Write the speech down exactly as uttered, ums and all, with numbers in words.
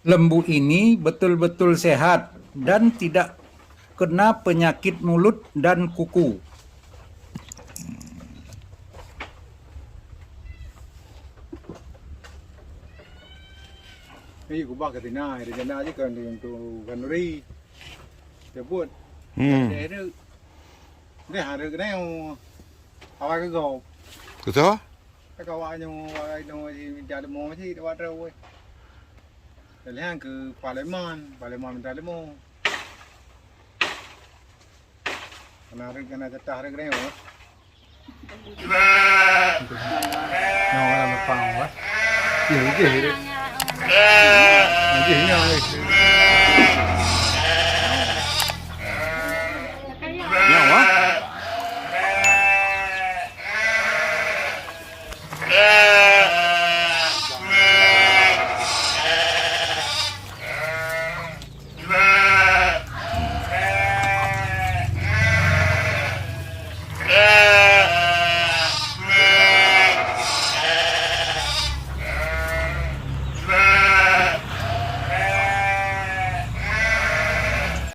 Lembu ini betul-betul sehat dan tidak kena penyakit mulut dan kuku. Hei, kubah ke tina, ada janda aja kan untuk kanduri. Sebut. Hmm. Dia ada, dia ada kena awak ke gop. Betul? Ka awak nyoe, awak nyoe si minta leumo si awak terus weh. Lheueh keu parlemen, parlemen minta leumo. Kana rek kana jatah rek reng weh. Nyoe orang leumpang weh. Jih, jih, jih. Jih, nyoe.